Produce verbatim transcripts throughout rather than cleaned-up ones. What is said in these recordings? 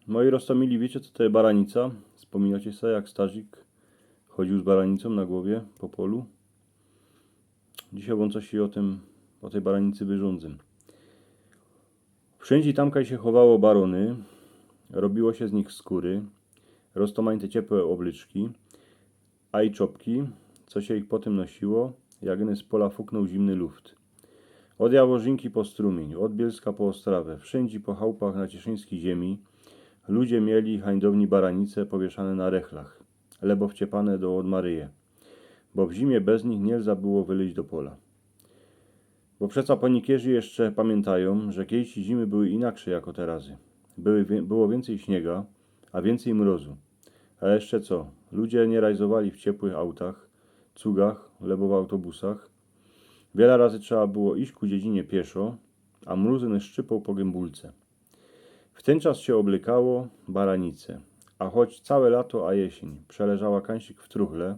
Moi roztōmili, wiycie, co to je baranica? Spōminacie se, jak starzik chodziōł z baranicōm na gowie po polu? Dzisiej bōm coś i ô tym, ô tyj baranicy wyrządzym. Wszyndzie tam, kaj sie chowało barōny, robiło sie z nich skōry, roztōmajte ciepłe ôbleczki, a i czopki, co sie ich potym nosiło, jak iny z pola fuknōł zimny luft. Ôd Jaworzynki po Strumiyń, ôd Bielska po Ôstrawã, wszyndzie po chałpach na cieszyńskij ziymi ludzie mieli hańdowni baranice powiyszane na rechlach, lebo wciepane do ôdmaryje, bo w zimie bez nich niy lza było wylyźć do pola. Bo przeca panikierzi jeszcze pamiyntajōm, że kejsi zimy były inakrzyj jako terazy. Były, wiy- było wiyncyj śniyga, a wiyncyj mrozu. A jeszcze co? Ludzie niy rajzowali w ciepłych autach, cugach, lebo w autobusach. Wiela razy trzeba było iś ku dziedzinie pieszo, a mrōz iny szczypoł po gymbułce. W tyn czas sie ôblekało baranice, a choć cołke lato a jesyń przeleżała kańsik w truchle,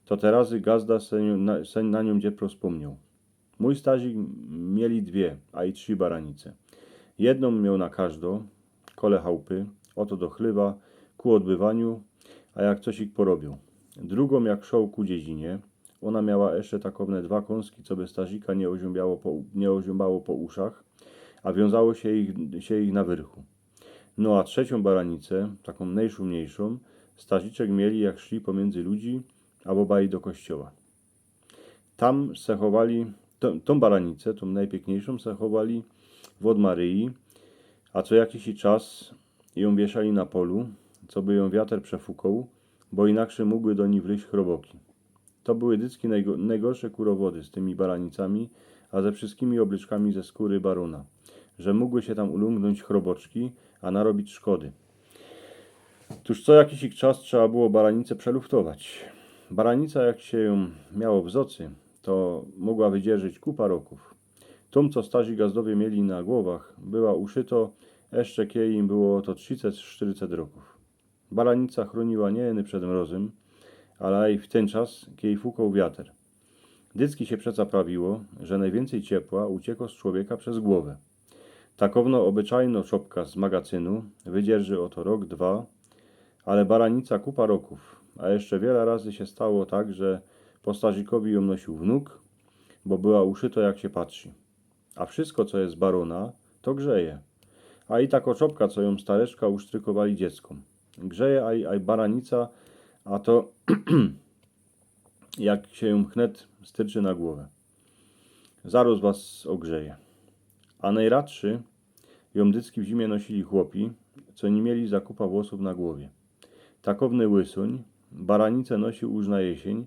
to terazy gazda se, niōm- na, se na niōm dziepro spōmnioł. Mōj starzik mieli dwie, a i trzi baranice. Jednōm mioł na koźdzõ, kole chałpy, ô to do chlywa, ku ôdbywaniu, a jak coś ich porobioł. Drugōm jak szoł ku dziedzinie, ôna miała jeszcze takowne dwa kōnski, co by starzika niy ôziōmbiało po, niy ôziōmbało po uszach, a wiōnzało sie ich, sie ich na wyrchu. No a trzeciōm baranicã, takōm nojszōmniyjszōm, starziczek mieli, jak szli pomiyndzy ludzi, abo bali do kościoła. Tam se chowali, tōm, tōm baranicã, tōm nojpiykniyjszōm, se chowali w ôdmaryji, a co jakisi czas jōm wiyszali na polu, coby jōm wiater przefukōł, bo inakrzyj mōgły do nij wlyźć chroboki. To były dycki nojgo- nojgorsze kurowody z tymi baranicami, a ze wszyskimi ôbleczkami ze skōry barōna, że mōgły sie tam ulōngnōńć chroboczki, a narobić szkody. Tōż co jakisik czas trzeba było baranice przeluftować. Baranica, jak sie jōm miało w zocy, to mōgła wydzierżyć kupa rokōw. Tōm, co starzi gazdowie mieli na głowach, była uszyto jeszcze, kej im było to trziset, sztyryset rokōw. Baranica chrōniła niy ino przed mrozym, ale i w tyn czas, kej fukōł wiater. Dycki sie przeca prawiło, że nojwiyncyj ciepła ucieko z człowieka bez głowã. Takowno ôbyczajno czopka z magazynu wydzierży ô to rok, dwa, ale baranica kupa rokōw, a jeszcze wiela razy sie stało tak, że po starzikowi jōm nosiōł wnuk, bo była uszyto, jak sie patrzi. A wszysko, co je z barōna, to grzeje. A i tako czopka, co jōm stareczka usztrykowali dzieckōm. Grzeje a i, a i baranica, a to jak sie jōm chnet styrczy na głowã. Zarŏz was ôgrzeje. A nojradszy jōm dycki w zimie nosili chłopi, co niy mieli za kupa włosōw na głowie. Takowny łysōń baranice nosiōł już na jesyń,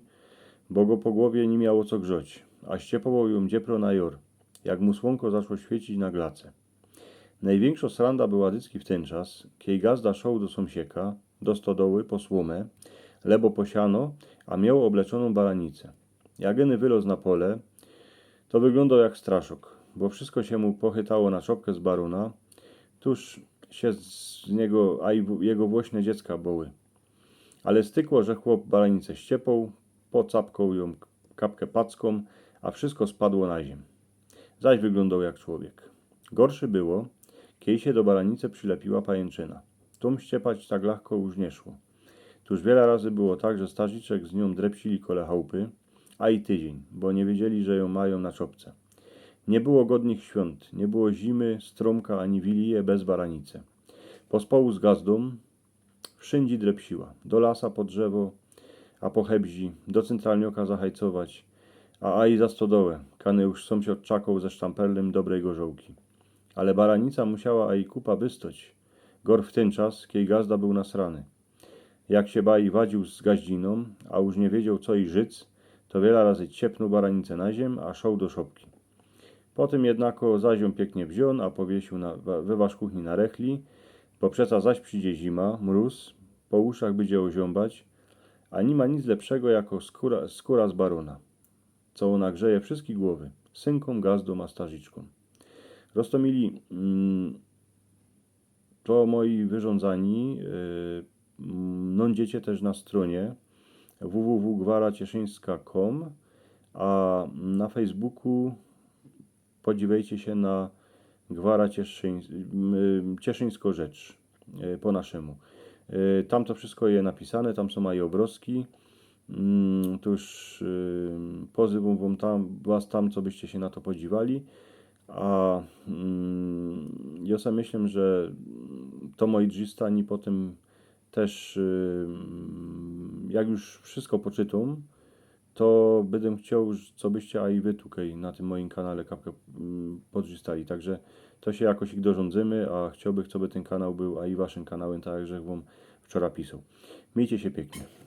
bo go po głowie niy miało co grzoć, a ściepowoł jōm dziepro na jŏr, jak mu słōnko zaszło świecić na glace. Nojwiynkszŏ sranda była dycki w tyn czas, kej gazda szoł do sōmsieka, do stodoły, po słōmã, lebo po siano, a mioł ôbleczōnōm baranicã. Jak ino wyloz na pole, to wyglōndoł jak straszok, bo wszysko sie mu pochytało na czopkã z barōna, tōż sie z niego, a i w-, jego własne dziecka boły. Ale stykło, że chłop baranicã ściepoł, pocapkoł jōm kapkã packōm, a wszysko spadło na ziymiã. Zaś wyglōndoł jak człowiek. Gorszy było, kej sie do baranice przilepiła pajynczyna. Tōm ściepać tak lachko już niy szło. Tōż wiela razy było tak, że starziczek z niōm drepsili kole chałpy, a i tydziyń, bo niy wiedzieli, że jōm majōm na czopce. Niy było godnych świōnt, niy było zimy, strōmka ani wilije bez baranice. Pospołu z gazdōm wszyndzie drepsiła. Do lasa po drzewo, a po hebzi, do cyntralnioka zachajcować, a, a i za stodołã, kany już sōmsiŏd czakoł ze sztamperlym dobrej gorzołki. Ale baranica musiała a i kupa wystoć, gor w tyn czas, kej gazda bōł nasrany. Jak sie baj wadziōł z gaździnōm, a już niy wiedzioł, co i życ, to wiela razy ciepnōł baranicã na ziymiã, a szoł do szopki. Potym jednako zaś jōm piyknie wziōn, a powiesył na, we, we waszkuchni na rechli, bo przeca zaś przidzie zima, mrōz, po uszach bydzie ôziōmbać, a niy ma nic lepszego jako skōra, skōra z barōna, co ôna grzeje wszyske głowy, synkōm, gazdōm a starziczkōm. Roztōmili, mm, to moje wyrządzanie, y, mm, nōndziecie tyż na strōnie w w w gwara cieszyńska kropka com, a na Facebooku podziwejcie sie na Gwara Cieszyń-, y, Cieszyńsko Rzecz. e, po naszymu. E, tam to wszystko je napisane, tam sōm aj ôbrozki. Mm, to już, e, pozywōm wōm tam, was tam, co byście sie na to podziwali. A, mm, jŏ se myślã, że to moi drzista ni potym tyż, e, jak już wszystko poczytōm, to bydã chcioł, co byście aj wy tukej na tym moim kanale kapka, mm, podrzistali. Także to sie jakoś ich dorządzymy, a chciołbych, co by tyn kanał bōł aj waszym kanałym, tak jak żech wōm wczora pisoł. Miejcie sie piyknie.